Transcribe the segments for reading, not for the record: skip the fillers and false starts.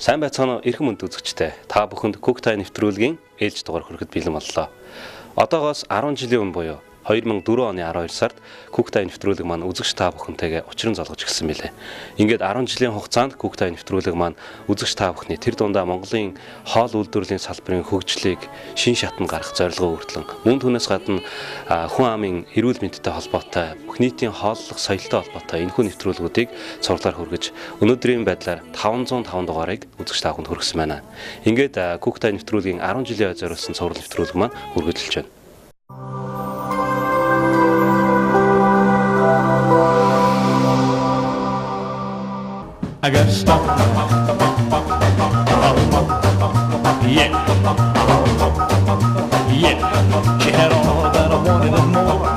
Сайн байцгаана уу эрхэм хүндэт үзэгчдээ. Та бүхэнд Cook Time нэвтрүүлгийн ээлж дугаар хүрэхэд бэлэн боллоо. Одоогоос 10 жилийн өмнө буюу 2004 оны 12 сард Cook Time нэвтрүүлэг маань үзэгч та бүхэнтэйгээ учран золгож эхэлсэн билээ. Ингээд 10 жилийн хугацаанд Cook Time нэвтрүүлэг маань үзэгч та бүхний тэр дундаа Монголын хоол үйлдвэрлэлийн салбарын хөгжлийг шин шатанд гаргах зорилгоо хүртлэн мөн түүнээс гадна хүн амын эрүүл мэндтэй холбоотой бүх нийтийн хооллох соёлтой холбоотой энэхүү нэвтрүүлгүүдийг цувралаар хүргэж өнөөдрийн байдлаар 505 дугаарыг үзэгч та бүхэнд хүргэсэн байна. Ингээд Cook Time нэвтрүүлгийн 10 жилийн зориулсан цуврал нэвтрүүлэг маань үргэлжилж байна. I got stung. Yeah. Yeah. She had all that I wanted and more.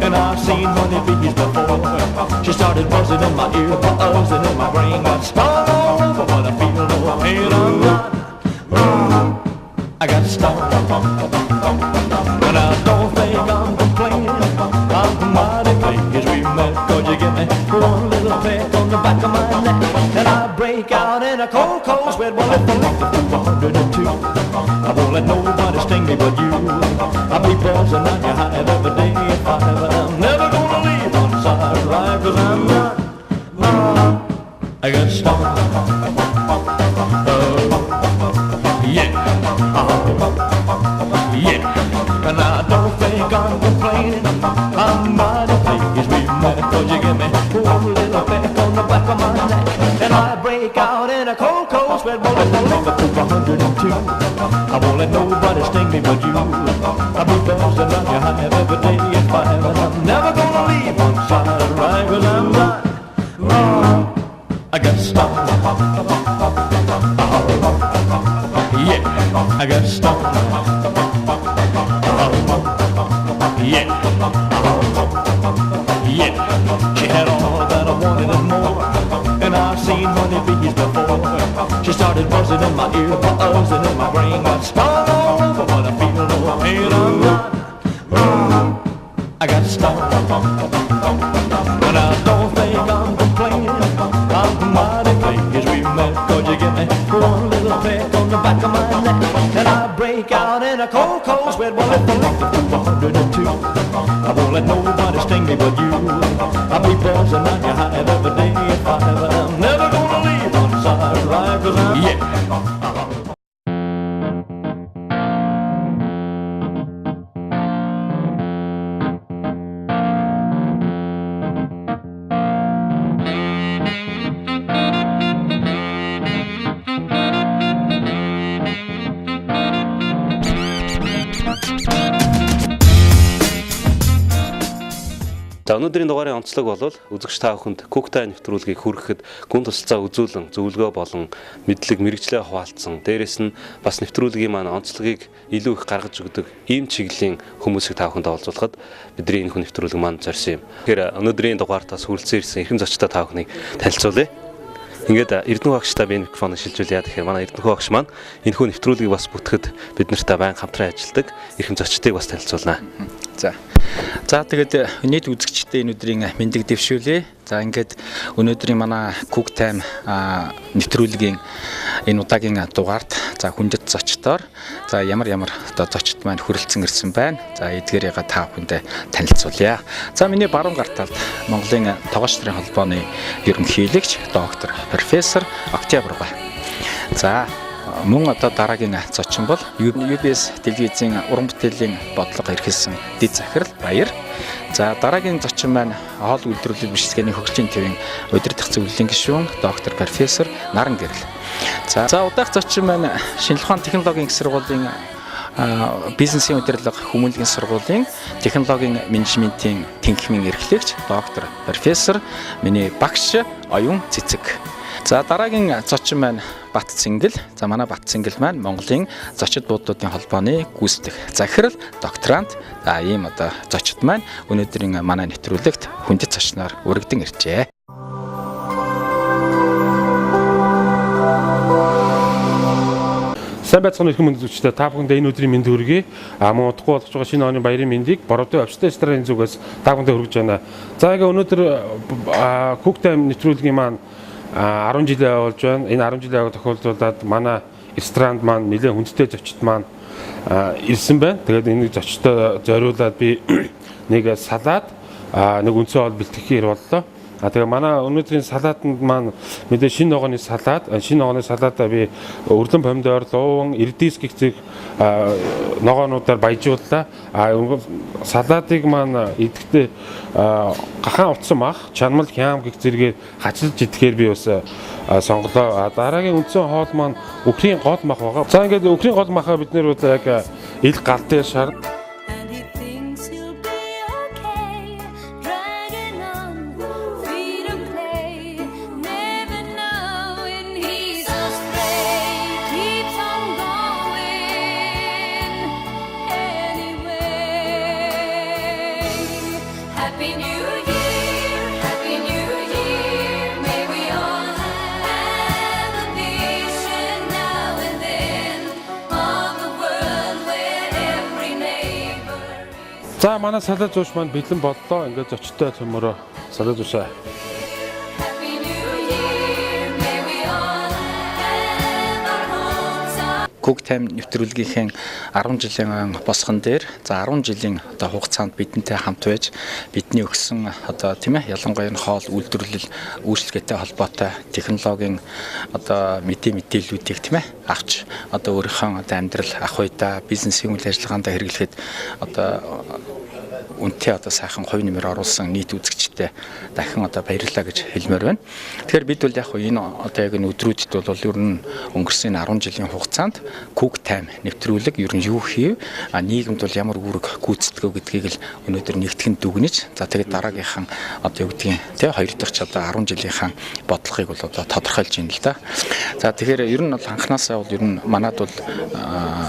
And I've seen honeybees before. She started buzzing in my ear, buzzing in my brain. Got stung all over, but I feel no pain. I'm not. I got stung. And I don't think I'm complaining. I'm mighty pleased we met, 'cause you give me one little peck on the back of my neck, and I break out in a cold, cold sweat. Well, if I lick to 102, I won't let nobody sting me but you. I'll be buzzing on your hive every day at 5, and I'm never gonna leave once I arrive, 'cause I'm not. I got stung. Yeah. Yeah. And I don't think I'm complaining. I'm mighty pleased we met, 'cause you give me one little peck on the back of my neck, and I break out in a cold, cold sweat. Well, if I lick up to 102, I won't let nobody sting me but you. I'll be buzzing on your hive every day at 5, and I'm never gonna leave once I arrive, 'cause I'm not. I got stung. Yeah, I got stung. Yeah, yeah. She had all that I wanted and more, and I've seen honeybees before. She started buzzing in my ear, buzzing in my brain. Got stung all over, but I feel no pain. I'm not. I got stung, and I don't think I'm complaining. I'm mighty pleased we met, 'cause you give me one little peck on the back of my neck, and I break out in a cold, cold sweat. Well, if I lick to 102, I won't let nobody sting me but you. I'll be buzzing on your hive every day at 5, and I'm never gonna leave once I arrive, 'cause I'm yeah. За өнөөдрийн дугаарын онцлог бол үзэгч та бүхэнд Cook Time нэвтрүүлгийг хүргэхэд гүн тусалцаа үзүүлэн зөвлөгөө болон мэдлэг мэргэжлээ хуваалцсан. Дээрээс нь бас нэвтрүүлгийн маань онцлогийг илүү их гаргаж өгдөг ийм чиглэлийн хүмүүсийг та бүхэнд олзуулахад бидний энэ хүн нэвтрүүлэг маань зорьсон юм. Тэгэхээр өнөөдрийн дугаартаас хүрэлцэн ирсэн эрхэм зочдоо та бүхнийг танилцуулъя. Ингээд Эрдэнэ багштай би микрофоныг шилжүүлье. Тэгэхээр манай Эрдэнэ багш маань энэ хүн нэвтрүүлгийг бас бүтгэхэд бид нартай байн хамтран ажилладаг эрхэм зочдыг бас танилцуулна. За. За тэгээд нийт үзэгчдээ энэ өдрийн мэндийг дэвшүүлье. За ингээд өнөөдрийн манай Cook Time нэвтрүүлгийн энэ удаагийн дугаард за хүндэт зочдоор за ямар ямар одоо зочд маань хүрэлцэн ирсэн байна. За эдгээрийг та бүхэндээ танилцуулъя. За миний баруун гар талд Монголын тогооч нарын холбооны ерөнхийлөгч доктор профессор Октябрь ба. За мөн одоо дараагийн зочин бол UBS телевизийн уран бүтээлийн бодлого эрхэлсэн дэд захирал Баяр. За дараагийн зочин маань хоол үйлдвэрлэл бичлэгээний хөгжлийн төвийн удирдах зөвлөлийн гишүүн доктор профессор Наран Гэрэл. За удаах зочин маань Шинжлэх ухааны технологийн их сургуулийн бизнесийн удирдлага хүмүүнлэгийн сургуулийн технологийн менежментийн тэнхимийн эрхлэгч доктор профессор миний багш Оюун Цэцэг. За дараагийн зочин маань Бат Цэнгэл. За манай Бат Цэнгэл маань Монголын зочид буудлуудын холбооны гүйцэтгэх захирал, докторант. За ийм одоо зочид маань өнөөдрийн манай нэвтрүүлэгт хүндэт зочноор өргөдөн иржээ. Сайн байцгаана эрхэм хүндэт үзэгчдээ, та бүхэндээ энэ өдрийн мэнд хүргэе. Мөн удахгүй болгож байгаа шинэ оны баярын мэндийг Бородын овчтой рестораны зүгээс та бүхэндээ хүргэж байна. За ингээ өнөөдөр Cook Time нэвтрүүлгийн маань 10 жилийн болж байна. Энэ 10 жилийн аяг тохиолдуулаад манай ресторанд маань нэлээд хүндтэй зочид маань ирсэн байна. Тэгээд энэ зочдод зориулаад би нэг салаад, нэг үндсэн хоол бэлтгэх хэр боллоо. А тэгээ манай өнөөдрийн салаатанд маань мэдээ шинэ ногооны салаад, шинэ ногооны салаатаа би өрлөн помидор, лууван, эрдис гэх зэрэг ногоонуудаар баяжууллаа. А салаатыг маань идэхдээ гахаан утсан мах, чанмал, хям гэх зэрэгээр хачилж идэхээр би бас сонголоо. А дараагийн үндсэн хоол маань үхрийн гол мах байгаа. За, ингээд үхрийн гол махаа бид нэр бол яг ил гал дээр шар And he thinks he'll be okay, dragging on feet of clay, never knowing he's astray. Keeps on going anyway. Happy New Year, Happy New Year. May we all have a vision now and then of a world where every neighbor is. За, манай салаад зууш маань бэлэн боллоо. Ингээд зочдтой цөмөрөө салаад зуушаа. Happy New Year, may we all have our homes on. Cook Time нэвтрүүлгийнхээ 10 жилийн босгон дээр, за, 10 жилийн одоо хугацаанд бидэнтэй хамт байж бидний өгсөн одоо, тийм ээ, ялангуяа энэ хоол үйлдвэрлэл үйлчилгээтэй холбоотой технологийн одоо мэдээллүүдийг, тийм ээ, авч одоо өөрийнхөө одоо амьдрал ах уйдаа бизнесийн үйл ажиллагаанд хэрэглэхэд одоо үнэтэй одоо сайхан хувь нэмэр оруулсан нийт үзэгчтэй дахин одоо баярлалаа гэж хэлмээр байна. Тэгэхээр бид бол яг энэ одоо яг энэ өдрүүдэд бол ер нь өнгөрсөн 10 жилийн хугацаанд Cook Time нэвтрүүлэг ер нь юу хийв, а нийгэмд бол ямар үүрэг гүйцэтгэв гэдгийг л өнөөдөр нэгтгэн дүгнэж, за, тэгээд дараагийнхан одоо юу гэдгийг тэ хоёр дахь ч одоо 10 жилийнхаа бодлогыг бол одоо тодорхойлж байна л да. За, тэгэхээр ер нь бол анханасаа бол ер нь манад бол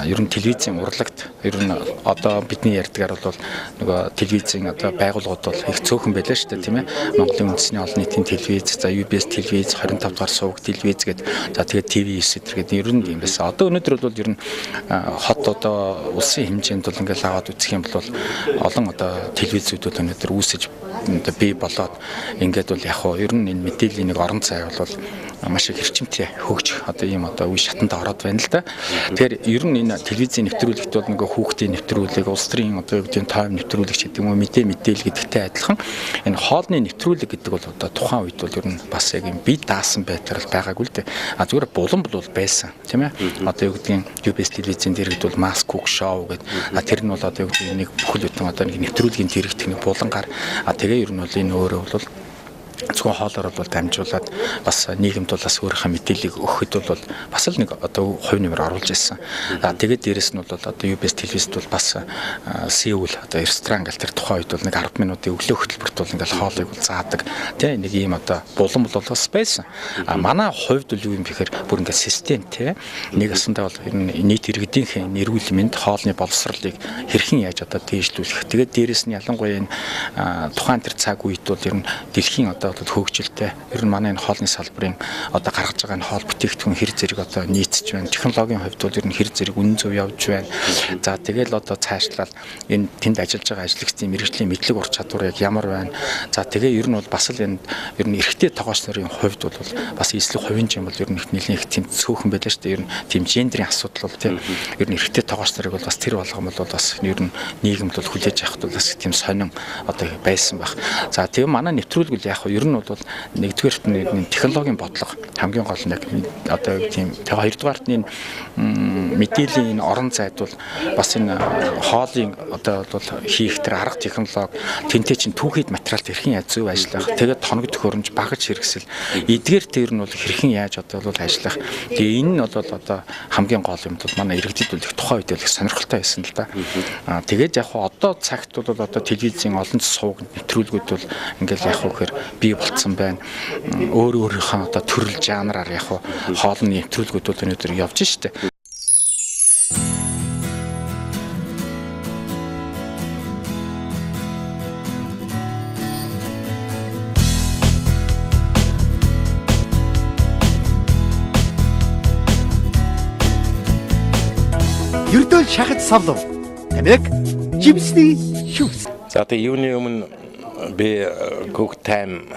ер нь телевизийн урлагт ер нь одоо бидний ярьдгаар бол нөгөө телевизийн одоо байгууллагууд бол их цөөхөн байлаа шүү дээ, тийм ээ. Монголын үндэсний олон нийтийн телевиз, за, UBS телевиз, 25 дугаар суваг телевиз гээд, за, тэгээд TV9 гэдэг ер нь юм байсан. Одоо өнөөдөр бол ер нь хот одоо улсын хэмжээнд бол ингээл аваад үзэх юм бол олон одоо телевизүүд бол өнөөдөр үүсэж одоо бий болоод ингээд бол яг хуу ер нь энэ мэдээллийн нэг орон зай бол маш их эрчимтэй хөгжих одоо ийм одоо үе шатанд ороод байна л да. Тэгэхээр ер нь энэ телевизийн нэвтрүүлэгт бол нөгөө хүүхдийн нэвтрүүлэг, улс төрийн одоо юу гэдгийг тойм нэвтрүүлэг ч гэдэг юм уу, мэдээлэл гэдэгтэй адилхан энэ хоолны нэвтрүүлэг гэдэг бол одоо тухайн үед бол ер нь бас яг юм бие даасан байдлаар л байгаагүй л дээ. А зүгээр булан бол байсан, тийм ээ. Одоо юу гэдгийг UBS телевизийн дэргэд бол Mass Cook Show гэдэг, а тэр нь бол одоо юу гэдгийг нэг бүхэл бүтэн одоо нэг нэвтрүүлгийн дэрэгдэх нэг булангаар, а тэгээ ер нь бол энэ өөрөө бол зөвхөн хоолоор бол дамжуулаад бас нийгэмд бол бас өөрийнхөө мэдээллийг өгөхөд бол бас л нэг одоо хувь нэмэр оруулж ирсэн. За, тэгээд дээрэс нь бол одоо UBS телевизэд бол бас Сеул одоо ресторан гэл тэр тухайн үед бол нэг 10 минутын өглөө хөтөлбөрт бол ингээл хоолыг бол заадаг. Тэ нэг ийм одоо булан бол бас байсан. А манай хувьд бол юу юм бэхээр бүр ингээд систем те нэг асандаа бол ер нь нийт иргэдийнхээ эрүүл мэнд, хоолны боловсролыг хэрхэн яаж одоо дээшлүүлэх. Тэгээд дээрэс нь ялангуяа энэ тухайн тэр цаг үед бол ер нь дэлхийн одоо бол хөгжилтэй. Ер нь манай энэ хоолны салбарын одоо гаргаж байгаа энэ хоол бүтээгдэхүүн хэр зэрэг одоо нийцэж байна. Технологийн хувьд бол ер нь хэр зэрэг үнэн зөв явж байна. За, тэгэл одоо цаашлаад энэ тэнд ажиллаж байгаа ажиллагчдын мэргэжлийн мэдлэг ур чадвар яг ямар байна. За, тэгээ ер нь бол бас л энэ ер нь эрэгтэй тогооч нарын хувьд бол бас эслэг хувийн юм бол ер нь их нэлийн их тийм цөөхөн байлаа шүү дээ. Ер нь тийм гендрийн асуудал бол тийм ер нь эрэгтэй тогооч нарыг бол бас тэр болгон бол бас ер нь нийгэмд бол хүлээж авахд бол бас тийм сонин одоо байсан байх. За, тэгээ манай нэвтрүүлэг бол яг ер нь бол нэгдүгээрт нь технологийн бодлого хамгийн гол нь яг одоо тийм, тэгээ хоёрдугаарт нь мэдээллийн энэ орон зайд бол бас энэ хоолын одоо бол хийх тэр арга технологи, тэнтэй чинь түүхийд материалт хэрхэн яаж зөв ажиллах, тэгээд тоног төхөөрөмж, багаж хэрэгсэл эдгээр тэр нь бол хэрхэн яаж одоо бол ажиллах. Тэгээ энэ нь бол одоо хамгийн гол юм бол манай иргэдэд бол их тухайн үед бол их сонирхолтой байсан л да. Аа, тэгээд яг хуу одоо цагт бол одоо телевизийн олон сувг нэвтрүүлгүүд бол ингээл яг хуу гэхээр бий болцсон байна. Өөр өөрийнхөө одоо төрөл жанраар яг хуу хоолны нэвтрүүлгүүд бол өнөөдөр явж штэ. Ердөөл шахаж савлав. Тамиг жимсний шүүс. За, тэгээ юуны өмнө би Cook Time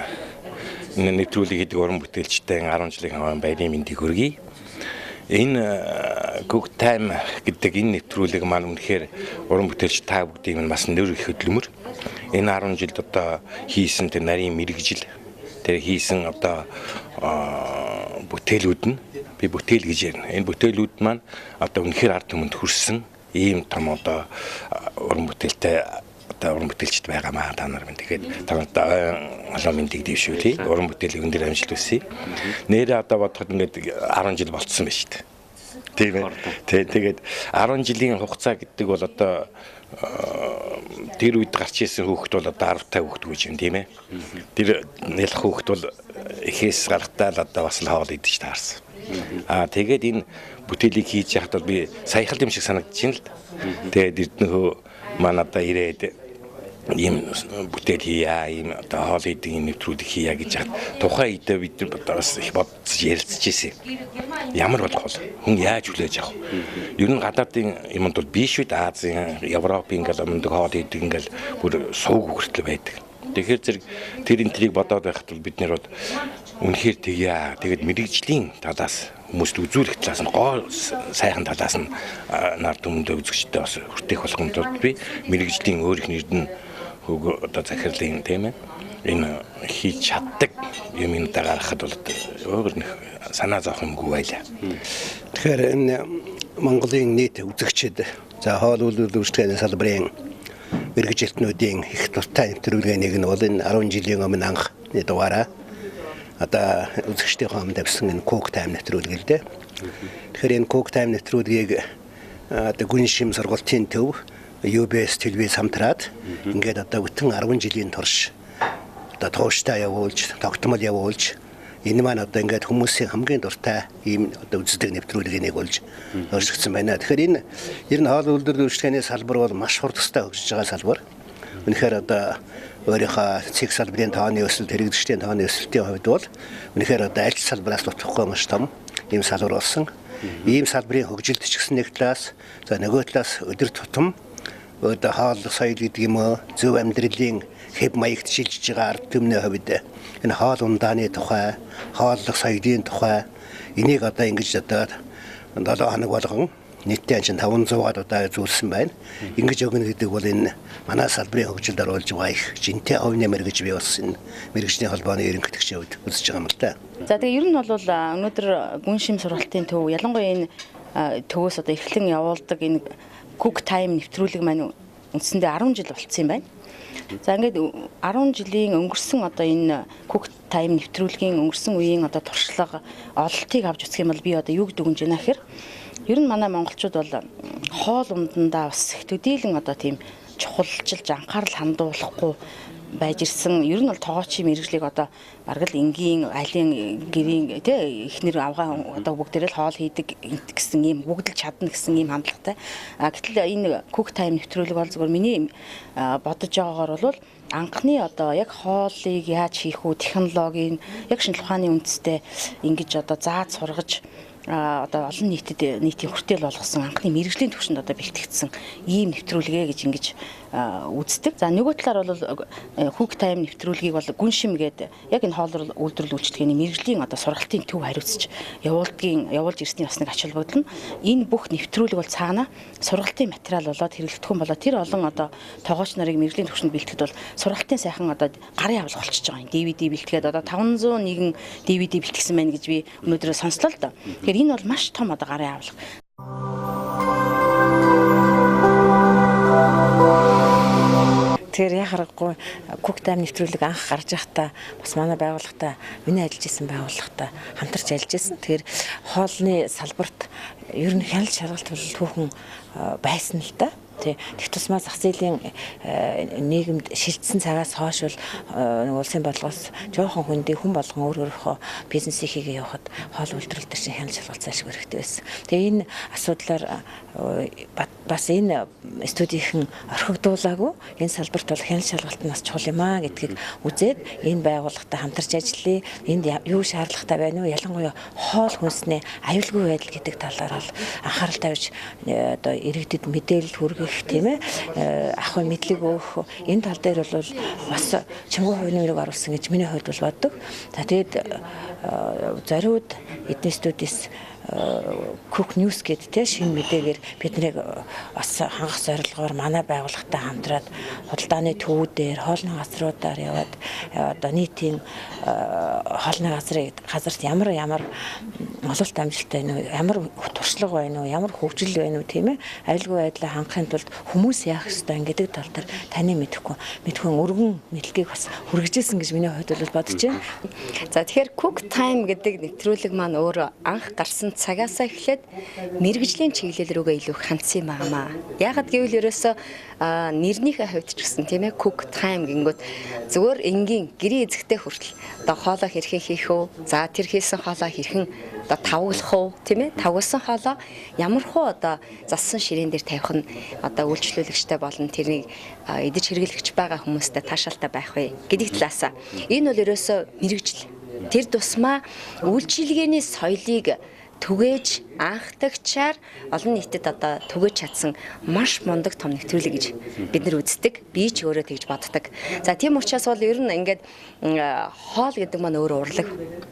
Нэвтрүүлэг хийдэг уран бүтээлчтэй 10 жилийн хавaan баярын мэндийг хүргэе. Энэ Cook Time гэдэг энэ нэвтрүүлэг маань үнэхээр уран бүтээлч та бүгдийг нь бас нэр их хөдөлмөр. Энэ 10 жилд одоо хийсэн тэр нарийн мэргэжил, тэр хийсэн одоо бүтээлүүд нь би бүтээл гэж ярина. Энэ бүтээлүүд маань одоо үнэхээр ард түмэнд хүрсэн ийм том одоо уран бүтээлтэй одоо уран бүтээлчд байгаамаа та нар минь. Тэгэхээр та нарт олон мэндийг дэвшүүлье. Уран бүтээлийн өндөр амжилт хүсье. Нэрээ одоо бодоход ингээд 10 жил болцсон байна шүү дээ. Тийм ээ. Тэгээд 10 жилийн хугацаа гэдэг бол одоо тэр үед гарч ирсэн хүүхэд бол одоо 10 та хүүхэд гэж юм тийм ээ. Тэр нялх хүүхэд бол эхээс гарахтаа л одоо бас л хоол идэж таарсан. Аа тэгээд энэ бүтээлийг хийж яхад бол би саяхал юм шиг санагдаж байна л да. Тэгээд Эрдэнэхөө маань одоо ирээд ийм бүтээл хийя, ийм одоо хоол идэг ийм нэвтрүүлэг хийя гэж хад тухайн үедээ бид нар бас их бодож ярилцж ирсэн. Ямар болох вэ? Хүн яаж хүлээж авах вэ? Ер нь гадаадын юмд бол биш үү? Азийн, Европын ингээл мундаг хоол идэг ингээл бүр сууг хүртэл байдаг. Тэгэхээр зэрэг тэр энэ тэрийг бодоод байхад бол бид нэр бол үнэхээр тэгье. Тэгээд мэрэгжлийн талаас хүмүүст үзүүлэх талаас нь гоо сайхан талаас нь нар түмэндээ үзэгчтэй бас хүртээх болох юм тулд би мэрэгжлийн өөрийнх нь эрдэнэ хөг одоо захирлын тийм ээ энэ хийж чаддаг юм энэ гаргахад бол өөр нэг санаа зовх юмгүй байлаа. Тэгэхээр энэ Монголын нийт үзэгчид за хоол үйлдвэрлэх үйлчилгээний салбарын мэргэжилтнүүдийн их дуртай нэвтрүүлгийн нэг нь бол энэ 10 жилийн өмнө анхны дугаараа одоо үзэгчдийн өмнө тавьсан энэ Cook Time нэвтрүүлэг л дээ. Тэгэхээр энэ Cook Time нэвтрүүлгийг одоо гүн шим сургалтын төв UBS телевиз хамтраад ингээд одоо бүтэн 10 жилийн турш одоо тууштай явуулж, тогтмол явуулж энэ маань одоо ингээд хүмүүсийн хамгийн дуртай ийм одоо үздэг нэвтрүүлгийн нэг болж өөрчлөгдсөн байна. Тэгэхээр энэ ер нь хоол үйлдвэрлэх үйлчилгээний салбар бол маш хурдтай хөгжиж байгаа салбар. Үнэхээр одоо өөрийнхөө цэг салбарын тооны өсөлт, хэрэглэгчдийн тооны өсөлтийн хувьд бол үнэхээр одоо аль ч салбараас дутахгүй маш том ийм салбар болсон. Ийм салбарын хөгжилд ч гэсэн нэг талаас, за нөгөө талаас өдөр тутам одоо хооллох соёл гэдэг юм уу, зөв амьдралын хэв маягт шилжиж байгаа ард түмний хувьд энэ хоол ундааны тухай, хооллох соёлын тухай энийг одоо ингэж одоо 7 хоног болгон нийтдээ чинь 500-аад удаа зүйлсэн байна. Ингэж өгнө гэдэг бол энэ манай салбарын хөгжилд оруулж байгаа их жинтэй хувь нэмэр гэж би бас энэ мэргэжлийн холбооны ерөнхийлөгчийн хувьд үзэж байгаа юм л да. За тэгээ ер нь бол өнөөдөр гүн шим сургалтын төв ялангуяа энэ төвөөс одоо эрхлэн явуулдаг энэ Cook Time нэвтрүүлэг маань үндсэндээ 10 жил болцсон юм байна. За ингээд 10 жилийн өнгөрсөн одоо энэ Cook Time нэвтрүүлгийн өнгөрсөн үеийн одоо туршлага ололтыг авч үзэх юм бол би одоо юу дүгнж байна гэхээр ер нь манай монголчууд бол хоол ундандаа бас их төдийлөн одоо тийм чухалчилж анхаарал хандуулахгүй байж ирсэн. Ер нь бол тогоочийн мэргэжлийг одоо бараг л энгийн айлын гэрийн тий эхнэр авгаа одоо бүгдээрээ л хоол хийдэг гэсэн ийм бүгд л чадна гэсэн ийм хандлагатай. А гэтэл энэ Cook Time нэвтрүүлэг бол зүгээр миний бодож байгаагаар бол анхны одоо яг хоолыг яаж хийх үү технологийн яг шинжлэх ухааны үндстэй ингэж одоо зааж сургаж одоо олон нийтэд нийтийн хүртэл болгосон анхны мэргэжлийн түвшинд одоо бэлтгэгдсэн ийм нэвтрүүлгээ гэж ингэж үздэг. За нөгөө талаар бол Cook Time нэвтрүүлгийг бол гүн шим гээд яг энэ хоол үйлдвэрлэл үйлчилгээний мэргэжлийн одоо сургалтын төв хариуцж явуулж ирсний бас нэг ач холбогдол нь энэ бүх нэвтрүүлэг бол цаана сургалтын материал болоод хэрэглэгдэхүүн болоод тэр олон одоо тогооч нарыг мэргэжлийн түвшинд бэлтгэхэд бол сургалтын сайхан одоо гарын авлага болчихж байгаа юм. DVD бэлтгээд одоо 501 DVD бэлтгэсэн байна гэж би өнөөдөр сонслоо л доо. Тэгэхээр энэ бол маш том одоо гарын авлага. Тэгэхээр яа харахгүй Cook Time нэвтрүүлэг анх гарч байхдаа бас манай байгууллагатай миний ажиллаж исэн байгууллагатай хамтарч ажиллаж исэн. Тэгэхээр хоолны салбарт ер нь хяналт шалгалт түүхэн байсан л да. Тэг тусмаа зах зээлийн нийгэмд шилжсэн цагаас хойш бол нэг улсын бодлогоос жоохон хүндий хүн болгон өөр өөрийнхөө бизнесийг хийгээ явахад хоол үйлдвэрлэл төр чинь хяналт шалгалт зайлшгүй хэрэгтэй байсан. Тэгээ энэ асуудлаар бас энэ студийнхэн орхигдуулаагүй энэ салбарт бол хяналт шалгалт нь бас чухал юм аа гэдгийг үзээд энэ байгууллагатай хамтарч ажиллая. Энд юу шаардлагатай байна вэ? Ялангуяа хоол хүнсний аюулгүй байдал гэдэг талаар бол анхаарал тавьж одоо иргэдэд мэдээлэл хүргэх, түгээх, тийм ээ, ахуй мэдлэг өгөх энэ тал дээр бол бас чимгүй хувь нэмрийг оруулсан гэж миний хувьд бол боддог. За тэгээд зориуд эдний студиэс Cook News гэдэг те шинэ мэдээгээр биднийг бас хангах зорилгоор манай байгууллагатай хамтраад худалдааны төвүүдээр, хоолны газруудаар яваад одоо нийтийн хоолны газарт ямар ямар ололт амжилттай байна уу, ямар туршлага байна уу, ямар хөгжил байна уу, тийм ээ, аюулгүй байдлаа хангахын тулд хүмүүс яах ёстой гэдэг тал дээр таны мэдэхгүй өргөн мэдлэгийг бас хүргэжсэн гэж миний хувьд бол бодож байна. За тэгэхээр Cook Time гэдэг нэвтрүүлэг маань өөрөө анх гарсан цагаасаа эхлээд мэргэжлийн чиглэл рүүгээ илүү хандсан юм аамаа. Яагаад гэвэл ерөөсөө нэрнийхээ хувьд ч гэсэн тийм ээ Cook Time гингүүт зүгээр энгийн гэрийн эзэгтэй хүртэл одоо хоолоо хэрхэн хийх вэ? За тэр хийсэн хоолоо хэрхэн одоо тавглах уу, тийм ээ? Тавгласан хоолоо ямар хуу одоо зассан ширээн дээр тавих нь одоо үйлчлүүлэгчтэй болон тэрнийг идэж хэрэглэгч байгаа хүмүүстэй таашаалтай байх вэ гэдэг талаасаа. Энэ бол ерөөсөө мэргэжил. Тэр тусмаа үйлчилгээний соёлыг түгээж анхдагчаар олон нийтэд одоо түгээж чадсан маш мундаг том нэвтрүүлэг гэж бид нар үздэг. Би ч өөрөө тэгж боддог. За тийм учраас бол ер нь ингээд хоол гэдэг маань өөрөө урлаг.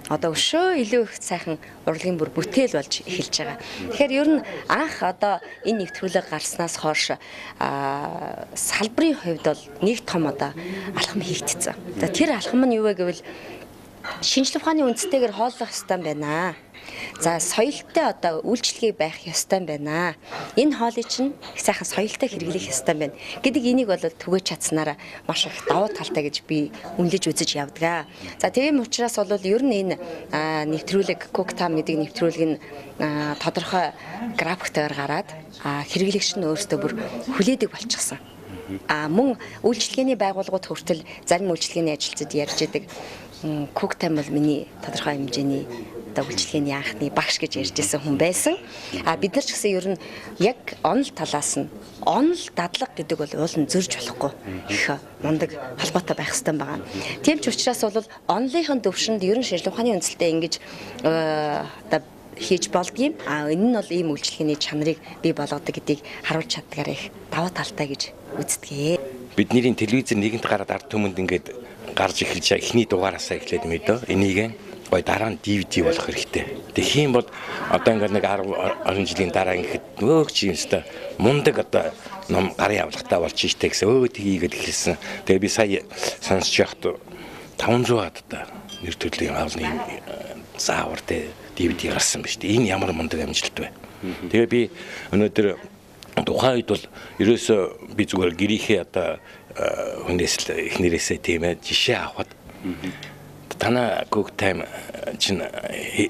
Одоо өшөө илүү их сайхан урлагийн бүр бүтээл болж эхэлж байгаа. Тэгэхээр ер нь анх одоо энэ нэвтрүүлэг гарснаас хойш салбарын хувьд бол нэг том одоо алхам хийгдсэн. За тэр алхам нь юу вэ гэвэл шинжлэх ухааны үндстэйгээр хооллох ёстой юм байна. За соёлтой одоо үйлчлэгийг байх ёстой юм байна. Энэ хоолыг чинь их сайхан соёлтой хэрэглэх ёстой юм байна гэдэг энийг бол түгээж чадсанараа маш их давуу талтай гэж би үнэлж үзэж явдаг. За тийм учраас бол ер нь энэ нэвтрүүлэг Cook Time гэдэг нэвтрүүлэг нь тодорхой графиктайгаар гараад хэрэглэгч нь өөрсдөө бүр хүлээдэг болчихсон. Мөн үйлчилгээний байгууллагууд хүртэл зарим үйлчилгээний ажилчид ярьж идэг. Cook Time бол миний тодорхой хэмжээний одоо үйлчилгээний анхны багш гэж ярьж исэн хүн байсан. Бид нар ч гэсэн ер нь яг онол талаас нь онол дадлага гэдэг бол уул нь зөрж болохгүй их мундаг холбоотой байх хэрэгтэй байгаа. Тийм ч учраас бол онлынхын төвшөнд ер нь шинжлэх ухааны үндсэлтэй ингэж одоо хийж болдгийм. Энэ нь бол ийм үйлчилгээний чанарыг бий болгодог гэдгийг харуулж чаддгаар их давуу талтай гэж үздэг. Бидний телевизээр нэгэнт гараад ард түмэнд ингээд гарч эхэлж эхний дугаараасаа эхлээд мэдөө. Энийг гой дараа нь DVD болох хэрэгтэй. Тэгэх юм бол одоо ингээд нэг 10 20 жилийн дараа ингээд нөөх чи юм өстой мундаг одоо ном гарын авлагатай болж штэ гэсэн өө тгийгээд эхэлсэн. Тэгээ би сая сонсож байхад 500 одоо нэр төрлийн авлын заавар тэ DVD гарсан ба штэ. Энэ ямар мундаг амжилт вэ? Тэгээ би өнөөдөр тухайн үед бол ерөөсөө би зүгээр гэрийнхээ одоо хүнээс л эхнэрээсээ тийм ээ жишээ авахад танаа Cook Time чинь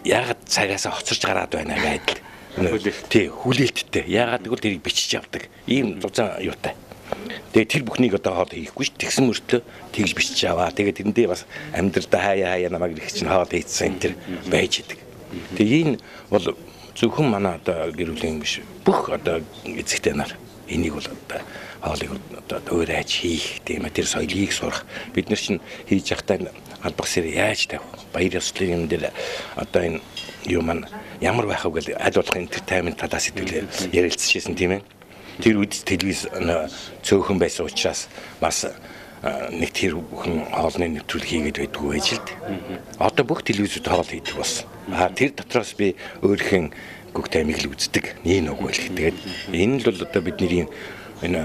яагаад цагаасаа хоцорч гараад байна гэдэл. Тий, хүлээлттэй. Яагаад гэвэл тэрийг бичиж авдаг. Ийм зузаан юутай. Тэгээ тэр бүхнийг одоо хоол хийхгүй ш. Тэгсэн мөртлөө тэгж бичиж аваа. Тэгээ тэрэндээ бас амьдралдаа хаяа хаяа намайг ирэх чинь хоол хийцэн энэ төр байж идэг. Тэгээ энэ бол зөвхөн манай одоо гэр бүлийн биш. Бүх одоо эзэгтэй нар энийг бол одоо хоолыг одоо өөр айж хийх тийм ээ тэр соёлыг сурах. Бид нар чинь хийж явахдаа албах сэр яаж тавих баяр ёслолын юм дээр одоо энэ юу маань ямар байх вэ гэж аль болох entertainment талаас хэдүүлээ ярилцчихсэн тийм ээ. Тэр үед телевиз цөөхөн байсан учраас бас нэг тэр бүхэн хоолны нэвтрүүлэг хийгээд байдгүй байж л дээ. Одоо бүх телевизүүд хоол хийдэг болсон. Тэр дотроос би өөрийнхөө Cook Time-ыг л үздэг. Нэг нүг байл. Тэгээд энэ л бол одоо бидний энэ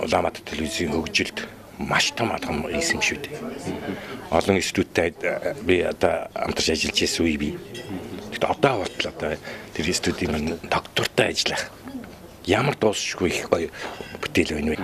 Улаанбаатар телевизийн хөгжилд маш том алхам хийсэн юм шүү дээ. Олон студидтэй би одоо хамтарч ажиллаж байсан үе би. Тэгэхдээ одоо хүртэл одоо тэр студийн маань доктортой ажиллах ямар дуусшгүй их гоё бүтээл байна вэ?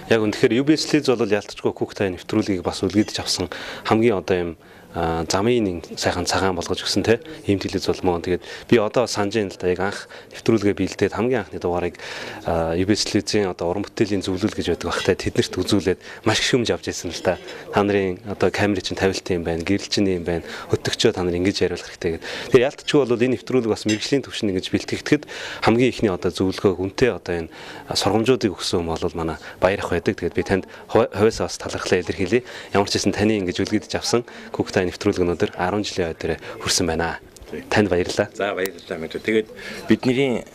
Яг үнэхээр UBS Liz бол ялтчгүй Cook Time нэвтрүүлгийг бас үлгийдэж авсан хамгийн одоо юм замын сайхан цагаан болгож өгсөн те ийм телевиз бол мөн. Тэгээд би одоо санаж байна л да, яг анх нэвтрүүлгээ бэлдээд хамгийн анхны дугаарыг UBS телевизийн одоо уран бүтээлийн зөвлөл гэж байдаг багтай тэднэрт үзүүлээд маш их шүмж авч ирсэн л та. Та нарын одоо камер чинь тавилт юм байна, гэрэл чинь юм байна, хөтөгчөө та нар ингэж яриулах хэрэгтэй гэдэг. Тэгээд ялтчгүй бол энэ нэвтрүүлэг бас мэргэжлийн түвшинд ингэж бэлтгэгдэхэд хамгийн ихний одоо зөвлөгөө хүнтэй одоо энэ сургамжуудыг өгсөн юм бол манай баяр ах байдаг. Тэгээд би танд хувьсаа бас талархлаа илэрхийлье. Ямар ч гэсэн таны ингэж үлгийдэж авсан Cook Time нэвтрүүлэг өнөөдөр 10 жилийн өдрөө хүрсэн байна. Танд баярлалаа. За баярлалаа мэдээ. Тэгээд бидний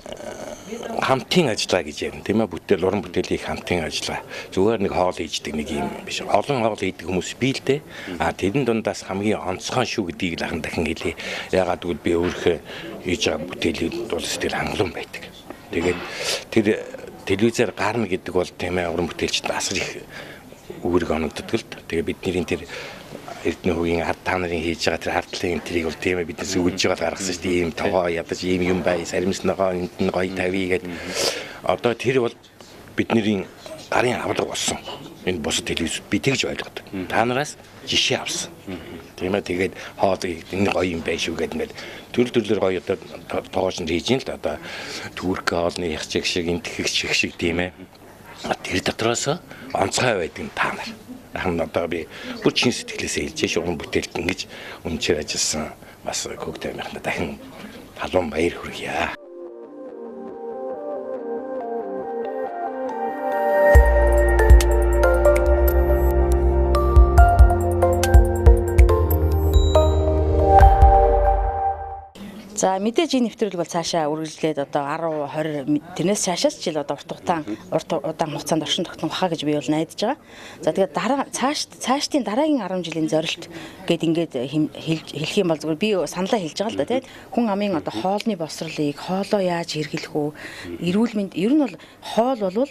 хамтын ажиллагаа гэж ярина, тийм ээ, бүтээл уран бүтээл хийх хамтын ажиллагаа. Зүгээр нэг хоол хийждэг нэг юм биш. Олон хоол хийдэг хүмүүс бий л дээ. А тэрэн дундаас хамгийн онцгой шүү гэдгийг л ахын дахин хэлье. Яагаад гэвэл би өөрийнхөө хийж байгаа бүтээлүүд бол сэтгэл хангалуун байдаг. Тэгээд тэр телевизээр гарна гэдэг бол, тийм ээ, уран бүтээлчд асар их үүрэг оногддог л. Тэгээ бидний тэр Эрдэнэ хөгийн ард та нарын хийж байгаа тэр ардлын тэрийг бол, тийм ээ, бид зүгэлж байгаа гаргасан шүү дээ. Ийм тогоо ядаж ийм юм бай, саримс ногоо энд нь гоё тавья гэд. Одоо тэр бол бидний гарын авлага болсон. Энэ бусад телевиз би тэгж ойлгодог. Та нараас жишээ авсан. Тийм ээ, тэгээд хоол энэ гоё юм бай шүү гэдэг ингээд төрөл төрлөөр гоё одоо тоогооч нь хийж ин л да. Одоо турк хоолны яхчиг шиг, энтгэх шиг, тийм ээ. Тэр дотроос онцгой байдаг нь та нар. Ахын одоо би бүр чин сэтгэлээсээ хэлж шугам уран бүтээлт ингэж үнчээр ажилласан бас Cook Time-ийнхаа дахин халуун баяр хүргье. За мэдээж энэ нэвтрүүлэг бол цаашаа үргэлжлээд одоо 10 20 тэрнээс цаашаас жил одоо урт удаан хугацаанд оршин тогтнох хаа гэж би бол найдаж байгаа. За тэгээд дараа цаашдын дараагийн 10 жилийн зорилт гээд ингээд хэлэх юм бол зүгээр би саналаа хэлж байгаа л да, тийм. Хүн амын одоо хоолны боловсролыг, хоолоо яаж хэрэглэх үү, эрүүл мэнд, ер нь бол хоол болвол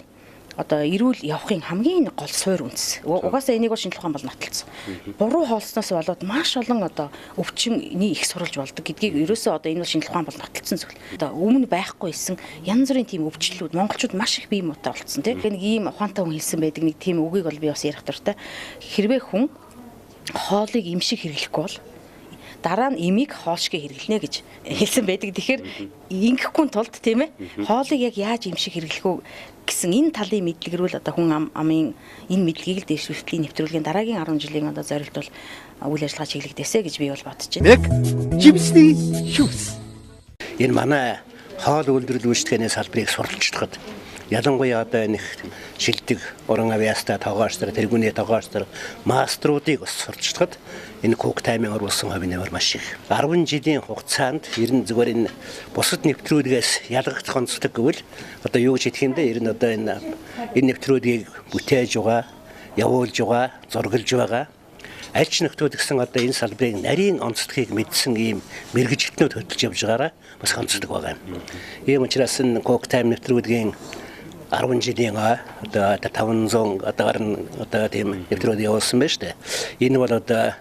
одоо эрүүл явахын хамгийн гол суурь үндэс. Угаасаа энийг бол шинжлэх ухаан бол нотолцсон. Буруу хоолсноос болоод маш олон одоо өвчний их сурвалж болдог гэдгийг ерөөсөө одоо энэ бол шинжлэх ухаан бол нотолцсон зүйл. Одоо өмнө байхгүй исэн янз бүрийн тийм өвчлөлүүд монголчууд маш их бие муутай болцсон, тийм. Нэг ийм ухаантай хүн хэлсэн байдаг нэг тийм үгийг бол би бас ярих дуртай. Хэрвээ хүн хоолыг им шиг хэрэглэхгүй бол дараа нь имийг хоол шиг хэрэглэнэ гэж хэлсэн байдаг. Тэгэхээр ингэхгүй тулд, тийм ээ, хоолыг яг яаж им шиг хэрэглэх үү гэсэн энэ талын мэдлэг рүү л одоо хүн амын энэ мэдлэгийг л дэвшүүлэхийн нэвтрүүлгийн дараагийн 10 жилийн одоо зорилт бол үйл ажиллагаа чиглэгдээсэ гэж би бол бодож байна. Нэг жимсний шүүс. Энэ манай хоол үйлдвэрлэл үйлчилгээний салбарыг сурталчлахад ялангуяа одоо энэ шилдэг уран авьяастай тогоочдор, тэргүүний тогоочдор, маструудыг бас сурталчлахад энэ Cook Time-ын оруулсан хувь нэмэр маш их. 10 жилийн хугацаанд ер нь зүгээр энэ бусад нэвтрүүлгээс ялгагдах онцлог гэвэл одоо юу гэж хэлэх юм бэ? Ер нь одоо энэ нэвтрүүлгийг бүтээж байгаа, явуулж байгаа, зургалж байгаа аль ч нөхдүүд гэсэн одоо энэ салбарын нарийн онцлогийг мэдсэн ийм мэргэжилтнүүд хөдөлж явж байгаараа бас онцлог байгаа юм. Ийм учраас энэ Cook Time нэвтрүүлгийн 10 жилийн одоо 500 одоо гарна одоо тийм нэвтрүүлэг явуулсан байна шүү дээ. Энэ бол одоо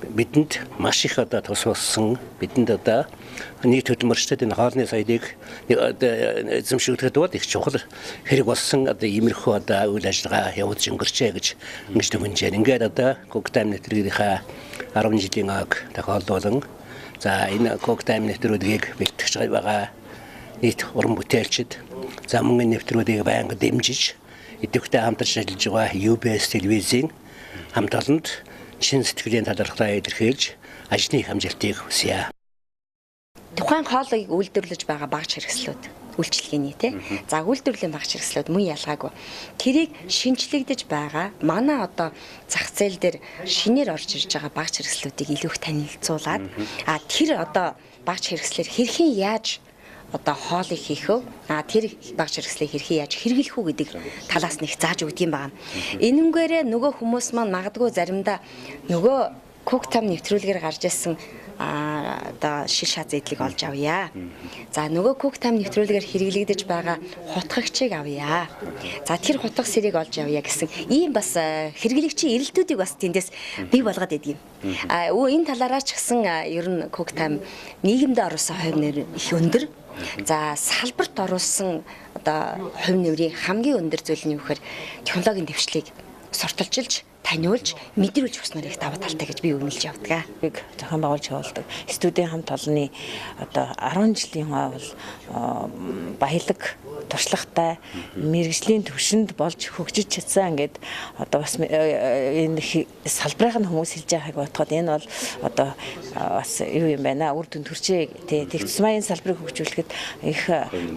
бидэнд маш их одоо тус болсон, бидэнд одоо нийт хөдөлмөрчдөд энэ хоолны соёлыг одоо эзэмшүүлэхэд бол их чухал хэрэг болсон одоо иймэрхүү одоо үйл ажиллагаа явуулж өнгөрчээ гэж ингэж дүгнэж байна. Ингээд одоо Cook Time нэвтрүүлгийнхаа 10 жилийн аг тохиолдуулан за энэ Cook Time нэвтрүүлгийг бэлтгэж байгаа нийт уран бүтээлчид, за мөн энэ нэвтрүүлгийг байнга дэмжиж идэвхтэй хамтарч ажиллаж байгаа UBS телевизийн хамт олонд чин сэтгэлийн талархлаа илэрхийлж ажлын их амжилтыг хүсье. Тухайн хоолыг үйлдвэрлэж байгаа багц хэрэгслүүд үйлчилгээний, тий. За үйлдвэрлэлийн багц хэрэгслүүд мөн ялгаагүй. Тэрийг шинчлэгдэж байгаа манай одоо зах зээл дээр шинээр орж ирж байгаа багц хэрэгслүүдийг илүү их танилцуулаад а тэр одоо багц хэрэгслэр хэрхэн яаж одоо хоолыг хийх вэ? А тэр багц хэрэгслийг хэрхэн яаж хэрэглэх үү гэдэг талаас нь их зааж өгдөг юм байна. Энэнгээрээ нөгөө хүмүүс маань магадгүй заримдаа нөгөө Cook Time нэвтрүүлгээр гарч ирсэн одоо шил шаз эдлийг олж авъя. За нөгөө Cook Time нэвтрүүлгээр хэрэглэгдэж байгаа хутгагчийг авъя. За тэр хутга сэрийг олж авъя гэсэн ийм бас хэрэглэгчийн эрэлтүүдийг бас тэндээс бий болгоод идэг юм. Энэ талаараа ч гэсэн ер нь Cook Time нийгэмдээ оруулсан хувь нэр их өндөр. За салбарт оруулсан одоо хувь нэмрийн хамгийн өндөр зүйл нь юу гэхээр технологийн дэвшлийг сурталчилж, таниулж, мэдрүүлж өгснөөр их давуу талтай гэж би өгнөлж явдаг. Зохион байгуулж явуулдаг. Студийн хамт олонны одоо 10 жилийн хой бол баялаг, туршлагатай, мэргэжлийн түвшинд болж хөгжиж чадсан ингээд одоо бас энэ салбарын хүмүүс хэлж байгааг бодоход энэ бол одоо бас юу юм байна, үр дүн төрчээ, тий. Тэг тусмаа энэ салбарыг хөгжүүлэхэд их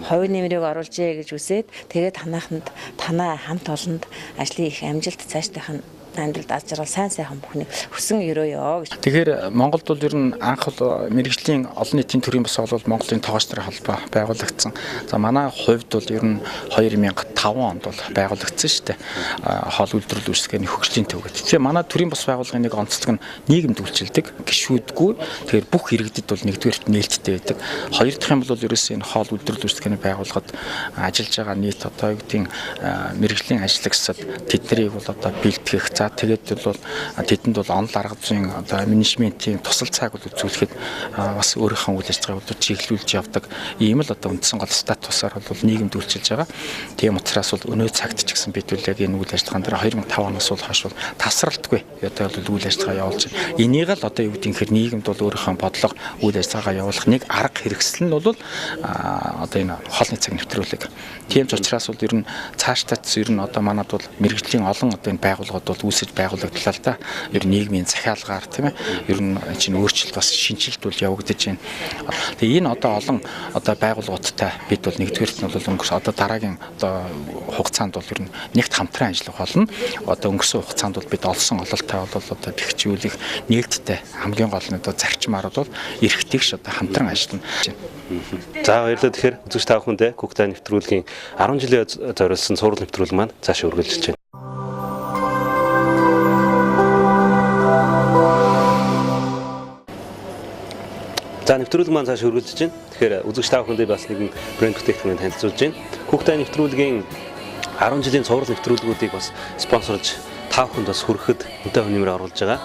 хувь нэмрийг оруулжээ гэж үсээд тэгээд танайханд танай хамт олонд ажлын их амжилт цаашдынх нь Амьдралд аз жаргал сайн сайхан бүхнийг хүсэн өрөөё гэж. Тэгэхээр Монголд бол ер нь анх бол мэргэжлийн олон нийтийн төрийн бус бол Монголын тоогооч нарын холбоо байгуулагдсан. За манай хувьд бол ер нь 2005 онд бол байгуулагдсан шүү дээ. Хоол үйлдвэрлэл үйлчилгээний хөгжлийн төв гэдэг. Тэгэхээр манай төрийн бус байгууллагын нэг онцлог нь нийгэмд үйлчилдэг, гишүүдгүй. Тэгэхээр бүх иргэдэд бол нэгдүгээрт нээлттэй байдаг. Хоёр дахь юм бол ерөөсөө энэ хоол үйлдвэрлэл үйлчилгээний байгууллагад ажиллаж байгаа нийт одоо юу гэдгийг мэргэжлийн ажиллагчид тэднийг бол одоо бэлтгэх. За тэгээд бол тэдэнд бол онол арга зүйн одоо менежментийн тусалцааг бол үзүүлэхэд бас өөрийнхөө үйл ажиллагааг бол чиглүүлж явдаг. Ийм л одоо үндсэн гол статусаар бол нийгэмд үйлчилж байгаа. Тийм учраас бол өнөө цагт ч гэсэн бид бол яг энэ үйл ажиллагаан дээр 2005 оноос бол хойш бол тасралтгүй одоо бол үйл ажиллагаа явуулж байна. Энийг л одоо юу гэдэг юм нийгэмд бол өөрийнхөө бодлого үйл ажиллагаагаа явуулах нэг арга хэрэгсэл нь бол одоо энэ хоолны цаг нэвтрүүлэг. Тийм ч учраас бол ер нь цаашдаа ч ер нь одоо манад бол мэргэжлийн олон одоо энэ байгууллагууд бол үүсэж байгуулагдлаа л да. Ер нь нийгмийн захиалгаар тийм ер нь чинь өөрчлөлт бас шинэчлэлт бол явагдаж байна. Тэгээ энэ одоо олон одоо байгууллагуудтай бид бол нэгдүгээрт нь бол өнгөрсөн одоо дараагийн одоо хугацаанд бол ер нь нэгт хамтран ажиллах болно. Одоо өнгөрсөн хугацаанд бол бид олсон ололтой бол одоо бэхжүүлэх нээлттэй хамгийн гол нь одоо зарчмаар бол эрх тэгш одоо хамтран ажиллана. За баярлалаа. Тэгэхээр үзэгч та бүхэндээ Cook Time нэвтрүүлгийн 10 жилийн зориулсан цуврал нэвтрүүлэг маань цаашаа үргэлжилж байна. За нэвтрүүлэг маань цаашаа үргэлжлэж байна. Тэгэхээр үзэгч та бүхэндээ бас нэгэн брэнд бүтээгдэхүүнийг танилцуулж байна. Cook Time нэвтрүүлгийн 10 жилийн цуврал нэвтрүүлгүүдийг бас спонсорлж та бүхэнд бас хүрэхэд үнэтэй нэмэр оруулж байгаа.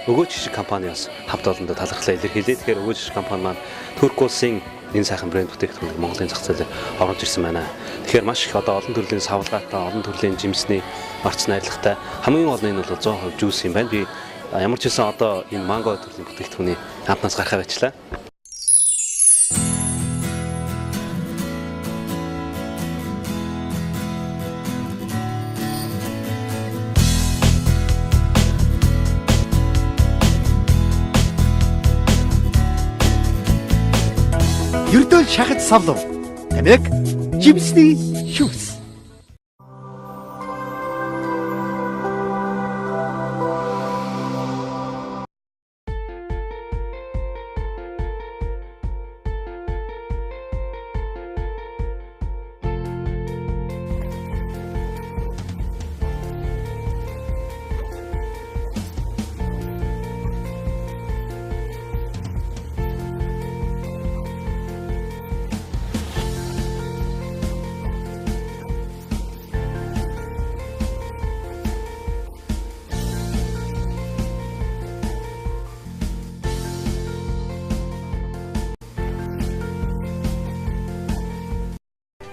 Өгөөч шиг компани бас хамт олондоо талархлаа илэрхийлье. Тэгэхээр өгөөч шиг компани маань Турк улсын энэ сайхан брэнд бүтээгдэхүүнийг Монголын зах зээлээр оруулж ирсэн байна. Тэгэхээр маш их одоо олон төрлийн савлгаатай, олон төрлийн жимсний орц найрлагатай хамгийн гол нь энэ бол 100% жуус юм байна. Би ямар ч хэлсэн одоо энэ манго төрлийн бүтээгдэхүүний амтнаас гарахаа байчлаа. Ердөөл шахаж савлав. Тамиг жимсний шүүс.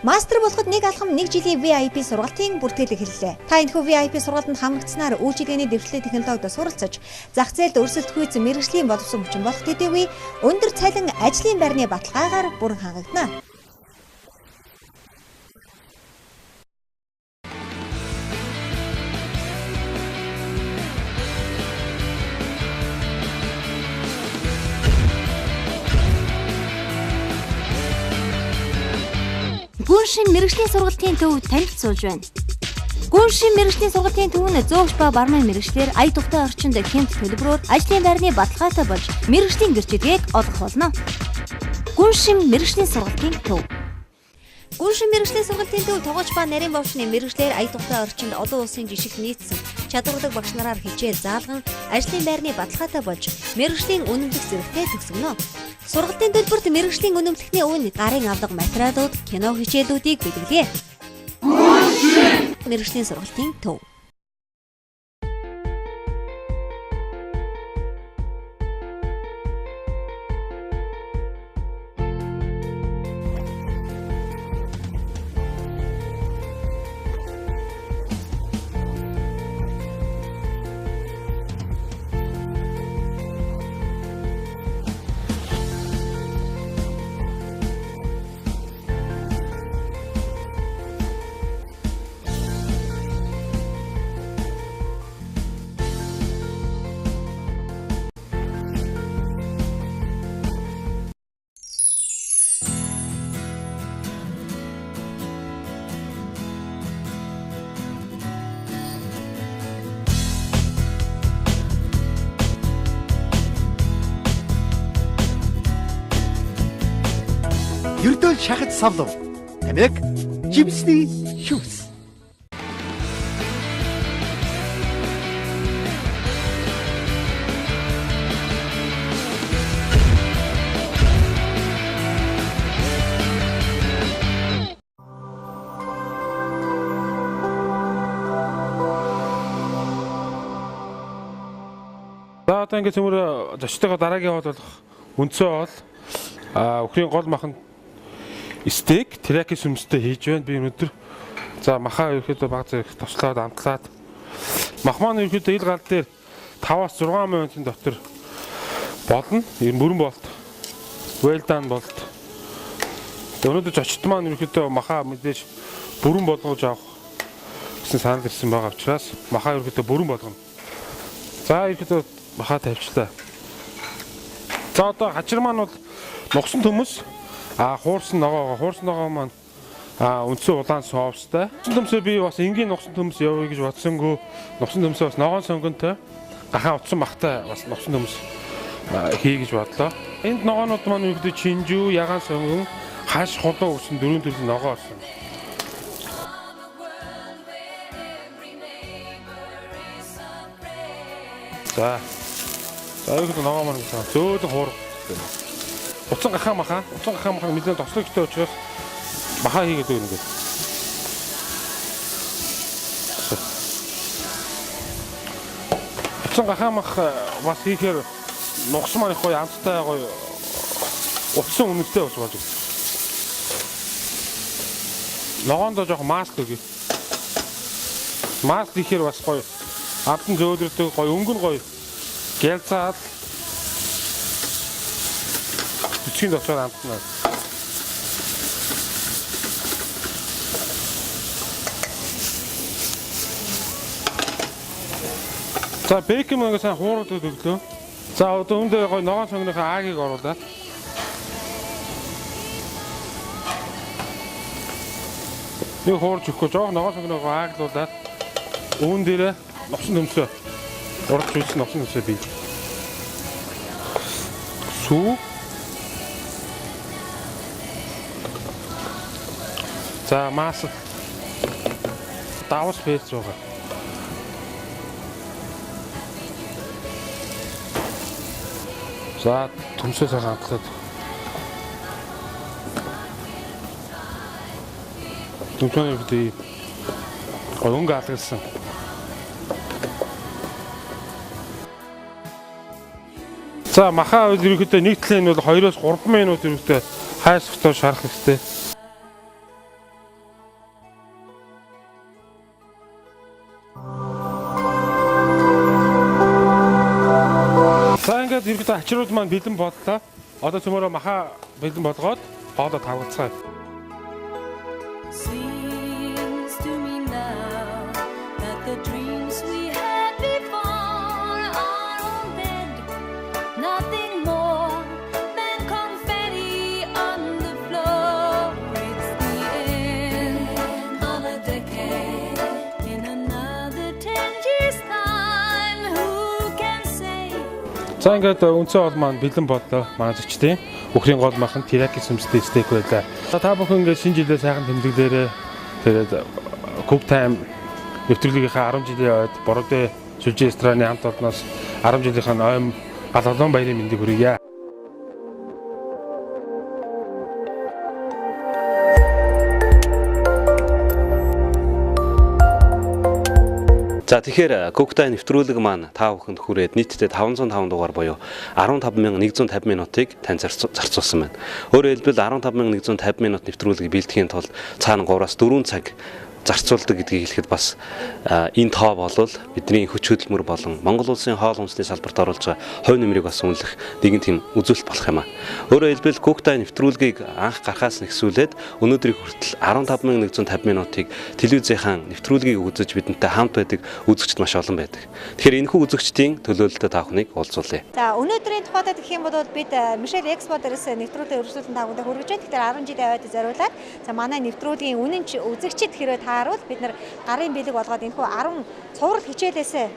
Мастер болоход нэг алхам нэг жилийн VIP сургалтын бүртгэл эхэллээ. Та энэхүү VIP сургалтанд хамрагдсанаар үйлчилгээний дэвшлээ технологид суралцаж, зах зээлд өрсөлдөхүйц мэргэжлийн боловсон хүчин болох төдийгүй өндөр цалин ажлын байрны баталгаагаар бүрэн хангагдана. Гүншин мэргэжлийн сургалтын төв танилцуулж байна. Гүншин мэргэжлийн сургалтын төв нь зөөгч ба бармын мэргэжлэр ая тухтай орчинд хямд төлбөрөөр ажлын байрны баталгаатай болж мэргэжлийн гэрчилгээг олгох болно. Гүншин мэргэжлийн сургалтын төв. Гүншин мэргэжлийн сургалтын төв тогооч ба нарийн бовчны мэргэжлэр ая тухтай орчинд олон улсын жишгт нийцсэн чадварлаг багш нараар хичээл заалган ажлын байрны баталгаатай болж мэргэжлийн үнэмлэх зэрэгтэй төгсгөнө. Сургалтын төлбөрт мэргэжлийн үнэмлэхний үн гарын авлага материалууд, кино хичээлүүдийг бэлгэлээ. Мэргэжлийн сургалтын төв. Ердөөл шахаж савлав. Тамиг жимсний шүүс. За одоо ингээд цөмөр зочдтойгоо дараагийн хоол болох үндсэн хоол үхрийн гол махан стейк терияки сүмстэй хийж байна. Би өнөөдөр за махаа ерөөхдөө баг зэрэг тослоод амтлаад мах маань ерөөхдөө ил гал дээр 5-аас 6 минутын дотор болно. Ер нь бүрэн болт. Well done болт. Өнөөдөр зочд маань ерөөхдөө махаа мэдээж бүрэн болгож авах гэсэн санал ирсэн байгаа учраас махаа ерөөхдөө бүрэн болгоно. За ерөөхдөө махаа тавьчлаа. За одоо хачир маань бол нугсан төмөс, хуурсан ногоо, хуурсан ногоо маань үндсэн улаан соустай. Нугсан төмсөө би бас энгийн нугсан төмс явъя гэж бодсонгүй. Нугсан төмсөө бас ногоон сонгонтой, гахаа утсан махтай бас нугсан төмс хий гэж бодлоо. Энд ногоонууд маань ерөөдөө чинжүү, ягаан сонгон, хаш, хулуу гэсэн дөрвөн төрлийн ногоо орсон. За. За ерөөдөө ногоо маань гэсэн зөөлөн хуурах. Утсан гахаа махаа, утсан гахаа махаа нэлээд тослогчтой учраас махаа хийгээд өгнө ингээд. Утсан гахаа мах бас хийхээр нугас маань их гоё амттай гоё утсан үнэтэй бас болж ирсэн. Ногоондоо жоох масло өгье. Масло ихээр бас гоё амтан зөөлрдөг, гоё өнгө нь гоё гялцаад цэцгийн дотор амтнаа. За бейкон мөнгө сайн хуураад өглөө. За одоо үүн дээр гоё ногоон сонгоныхоо аагийг оруулаад. Нэг хуурж өгөхгүй жоох ногоон сонгоныхоо ааглуулад үүн дээр ногсон төмсөө урдч үлсэн ногсон төмсөө бий. Сүү. За мас давс бэлж байгаа. За төмсөө сайхан амтлаад. Төмсөний бид гоё өнгө алгалсан. За махаа бол ерөнхийдөө нэг талын нь бол 2-оос 3 минут ерөнхийдөө хайс фотоор шарах хэрэгтэй. За ингээд ерөнхийдөө хачирууд маань бэлэн боллоо. Одоо цөмөрөө махаа бэлэн болгоод хоолоо тавгалцгаая. Seems to me now that the dreams we had before are all dead. Nothing more than confetti on the floor. It's the end of a decade. In another 10 years' time, who can say? За ингээд үндсэн хоол маань бэлэн боллоо. Манай зочдын үхрийн гол махан терияки сүмстэй стейк байлаа. За та бүхэн ингээд шинэ жилээ сайхан тэмдэглээрэй. Тэгээд Cook Time нэвтрүүлгийнхаа 10 жилийн ойд Бородой сүлжээ рестораны хамт олноос 10 жилийнхаа ойм гал олон баярын мэндийг хүргье. За тэгэхээр Cook Time нэвтрүүлэг маань та бүхэнд хүрээд нийтдээ 505 дугаар буюу 15150 минутыг тань зарцуулсан байна. Өөрөөр хэлбэл 15150 минут нэвтрүүлгийг бэлтгэхийн тулд цаана 3-аас 4 цаг зарцуулдаг гэдгийг хэлэхэд бас энэ тоо болвол бидний хүч хөдөлмөр болон Монгол улсын хоол хүнсний салбарт оруулж байгаа хувь нэмрийг бас үнэлэх нэгэн тийм үзүүлэлт болох юм а. Өөрөөр хэлбэл Cook Time нэвтрүүлгийг анх гарахаас нэхсүүлээд өнөөдрийг хүртэл 15150 минутыг телевизийнхаа нэвтрүүлгийг үзэж бидэнтэй хамт байдаг үзэгчд маш олон байдаг. Тэгэхээр энэхүү үзэгчдийн төлөөлөлтөд та бүхнийг уулзуулъя. За өнөөдрийн тухайд гэх юм бол бид Мишель Экспо дээрээс нэвтрүүлгийг өргөжлүүлэн та бүхэндээ хүргэж байна. Тэгэхээр 10 жилийн ойд зориулаад за манай нэвтрүүлгийн үнэнч үзэгчид хэрвээ тааруул бид нар гарын бэлэг болгоод энэхүү 10 цуврал хичээлээсээ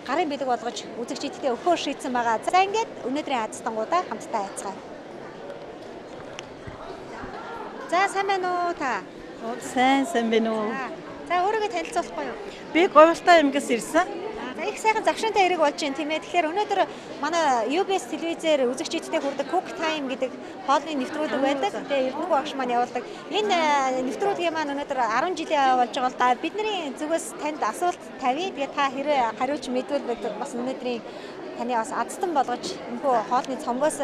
гарын бэлэг болгож үзэгчидтэй өгөхөөр шийдсэн байгаа. За ингээд өнөөдрийн азтангуудаа хамтдаа айцгаая. За, сайн байна уу та? Сайн сайн байна уу? За, өөрийгөө танилцуулахгүй юу? Би Говьлтай аймгаас ирсэн. За, их сайхан завшинтай хэрэг болж байна, тийм ээ. Тэгэхээр өнөөдөр манай UBS телевизээр үзэгчидтэй хүрдэг Cook Time гэдэг хоолны нэвтрүүлэг байдаг. Тэгээ Эрдэнэгүй багш маань явуулдаг. Энэ нэвтрүүлгийн маань өнөөдөр 10 жилийн болж байгаа л да. Бидний зүгээс танд асуулт тавья. Тэгээ та хэрэг хариуч мэдвэл бид бас өнөөдрийн таны бас азтан болгож энэхүү хоолны цомгоос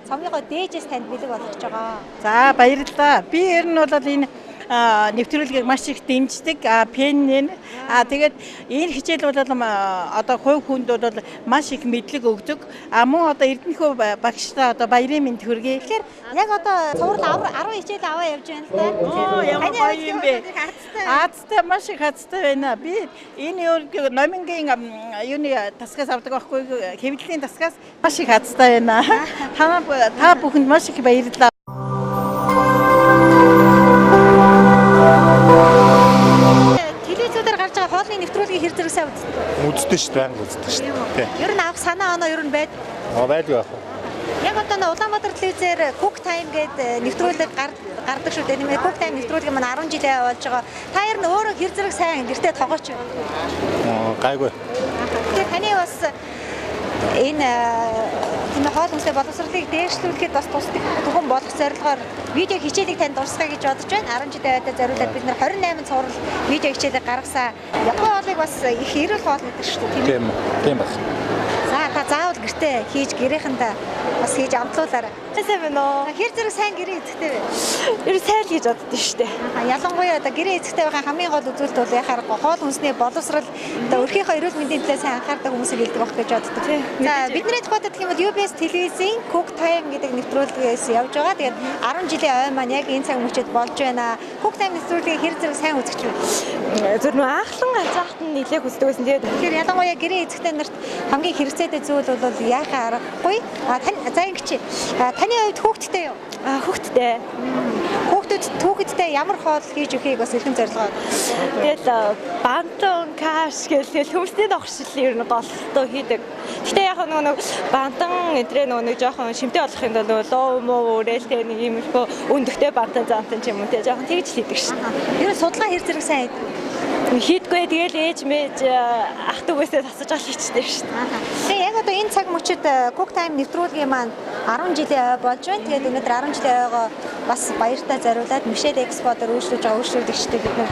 цомгийнхоо дээжээс танд бэлэг болгож байгаа. За, баярлалаа. Би ер нь бол энэ нэвтрүүлгийг маш их дэмждэг. Пеннэн. Тэгээд энэ хичээл бол одоо хувь хүнд бол маш их мэдлэг өгдөг. Мөн одоо Эрдэнэхүү багштай одоо баярын мэнд хүргэе. Тэгэхээр яг одоо цуврал 10 хичээл аваа явж байна л да. Оо, ямар гоё юм бэ? Азтай, маш их азтай байна. Би энэ номингийн юуны тасгаас авдаг байхгүй, хэвлэлийн тасгаас маш их азтай байна. Та бүхэнд маш их баярлалаа. Телевизүүдээр гарч байгаа хоолны нэвтрүүлгийг хэр зэрэг сайн үздэг вэ? Үздэг шүү дээ, байнга үздэг шүү дээ. Ер нь авах санаа оноо ер нь байд. Байдгүй байх. Яг одоо нөө Улаанбаатар телевизээр Cook Time гэдэг нэвтрүүлэг гардаг шүү дээ. Нэмээ Cook Time нэвтрүүлэг маань 10 жилийн болж байгаа. Та ер нь өөрөө хэр зэрэг сайн гэртээ тогооч юу? Гайгүй. Тэгэхээр таны бас энэ тийм хоол хүнсээ боловсролыг дээшлүүлэхэд бас тус түхэн болох зорилгоор видео хичээлийг танд дурсгая гэж бодож байна. 10 жилийн ойдоо зориулаад бид нэр 28 цуврал видео хичээлийг гаргасан. Япон хоолыг бас их эрүүл хоол гэдэг шүү дээ, тийм үү? Тийм баг. За, та заавал гэртээ хийж гэрээхэндээ бас хийж амтлуулаарай. Сайн байна уу? Хэр зэрэг сайн гэрээ эзэгтэй вэ? Ер нь сайн л гэж боддоо шүү дээ. Ялангуяа одоо гэрээ эзэгтэй байгаа хамгийн гол үзүүлэлт бол яхаар хоол хүнсний боловсрал одоо өрхийнхөө эрүүл мэндийн төлөө сайн анхаардаг хүмүүсийг хэлдэг байх гэж боддог. За, бидний тухайд гэх юм бол UBS телевизийн Cook Time гэдэг нэвтрүүлгээс явж байгаа. Тэгээд 10 жилийн ой маань яг энэ цаг мөчид болж байна. Cook Time нэвтрүүлгийг хэр зэрэг сайн үзэж байна? Зөв нөө анхлан ганцаахт нь нэлээх үздэг байсан. Тэгээд тэгэхээр ялангуяа гэрээ эзэгтэй нарт хамгийн хэрэгцээтэй зүйл бол яхаа аргагүй. За, ингэж таны хувьд хүүхэдтэй юу? Хүүхэдтэй. Хүүхэдтэй ямар хоол хийж өгөхийг бас эрхэм зорилгоо. Тэгэл бантан каш гэл тэгэл хүмүүсний догшил ер нь голтой хийдэг. Гэтэ яг нөгөө бантан эдрээ нөгөө нэг жоохон шимтэй болохын тулд нөгөө луу муу үрээл тэ нэг иймэрхүү өндөгтэй бантан зантан ч юм уу тэ жоохон тэгж л хийдэг шин. Ер нь судалгаа хэр зэрэг сайн хийдэг? Хийдгүй, тэгэл ээж мэж ах дүүгээсээ тасаж ал хийчтэй шүү дээ. Тэгээ яг одоо энэ цаг мөчид Cook Time нэвтрүүлгийн маань 10 жилийн ой болж байна. Тэгээд өнөөдөр 10 жилийн ойгоо бас баяртай зориулаад Мишель Экспо дээр үйлчлүүлж байгаа үйлчлүүлэгчдээ бид нар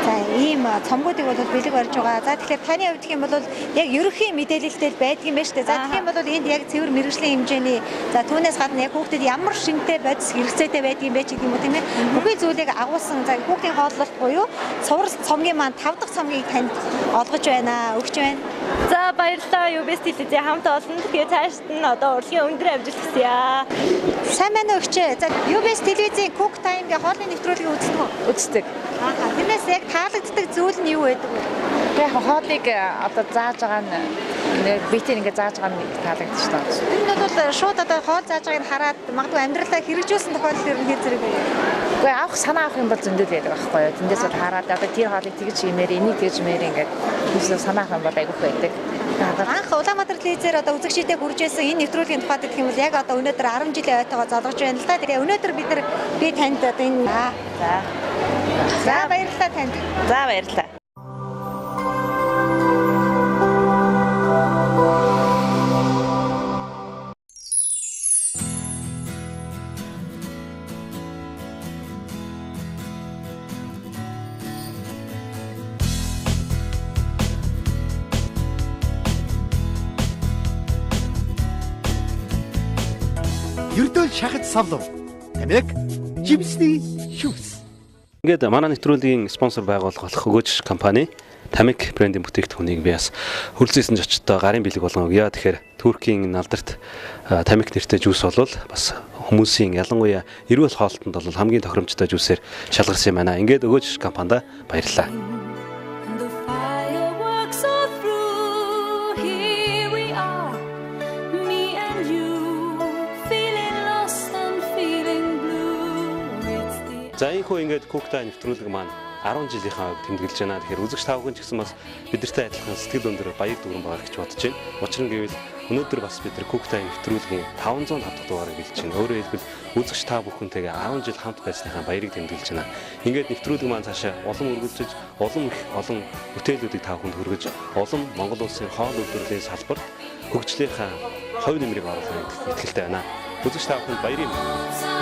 за ийм цомгуудыг бол бэлэг барьж байгаа. За, тэгэхээр таны хувьд гэх юм бол яг ерөнхий мэдээлэлтэй байдаг юм байна шүү дээ. За, тэгэх юм бол энд яг цэвэр мэргэжлийн хэмжээний, за түүнээс гадна яг хүүхдэд ямар шинэтэй бодис хэрэгцээтэй байдаг юм бэ ч гэдэг юм уу, тийм ээ. Бүхий зүйлийг агуулсан за хүүхдийн хооллолт буюу цуврал цомгийн маань 5 дахь цомгийг танд олгож байна, өгч байна. За, баярлалаа. UBS телевизийн хамт олон. Тэгэхээр цаашд нь одоо урлагийн өндөр амжилт хүсье. Сайн байна уу өгчээ. За, UBS телевизийн Cook Time гэх хоолны нэвтрүүлгийг үздэг үү? Үздэг. Тэрнээс яг таалагддаг зүйл нь юу байдаг вэ? Яг хоолыг одоо зааж байгаа нь биетээр ингээд зааж байгаа нь таалагдчих таа. Энэ нь бол шууд одоо хоол зааж байгааг нь хараад магадгүй амьдралаа хэрэгжүүлсэн тохиолдол ер нь хэр зэрэг вэ? Үгүй, авах санаа авах юм бол зөндөл байдаг байхгүй юу? Тэндээс бол хараад одоо тэр хоолыг тэгж хиймээр, энийг тэгж мээр ингээд хүмүүсээ санаа авах юм бол айгүйх байдаг. Анх Улаанбаатар телевизээр одоо үзэгчдээ хүрж байсан энэ нэвтрүүлгийн тухайд гэх юм бол яг одоо өнөөдөр 10 жилийн ойтойгоо золгож байна л да. Тэгээ өнөөдөр бид нар би танд одоо энэ за баярлалаа танд. За, баярлалаа. Ердөөл шахаж савлав. Тамиг жимсний шүүс. Ингээд манай нэвтрүүлгийн спонсор байгууллага болох өгөөж компани Тамик брендийн бүтээгдэхүүнийг би бас хөрөлцсөн зочдтой гарын бэлэг болгон өгье. Тэгэхээр Туркийн алдарт Тамик нэртэй жүүс бол бас хүмүүсийн ялангуяа эрүүл хоолтонд бол хамгийн тохиромжтой жүүсээр шалгарсан юм байна. Ингээд өгөөж компанида баярлалаа. За, энэхүү ингээд Cook Time нэвтрүүлэг маань 10 жилийнхаа ойг тэмдэглэж байна. Тэгэхээр үзэгч та бүхэн ч гэсэн бас бидэртэй адилхан сэтгэл өндөр баяр дүүрэн байгаа гэж бодож байна. Учир нь гэвэл Өнөөдөр бас бид нар Cook Time нэвтрүүлгийн 505 дахь дугаарыг хэлж байна. Өөрөөр хэлбэл үзэгч та бүхэнтэйгээ 10 жил хамт байсныхаа баярыг тэмдэглэж байна. Ингээд нэвтрүүлэг маань цаашаа улам үргэлжиж, улам их олон бүтээлүүдийг та бүхэнд хүргэж, улам Монгол улсын хоол үйлдвэрлэлийн салбарт хөгжлийнхаа хувь нэмрийг оруулах итгэлтэй байна. Үзэгч та бүхэнд баярын.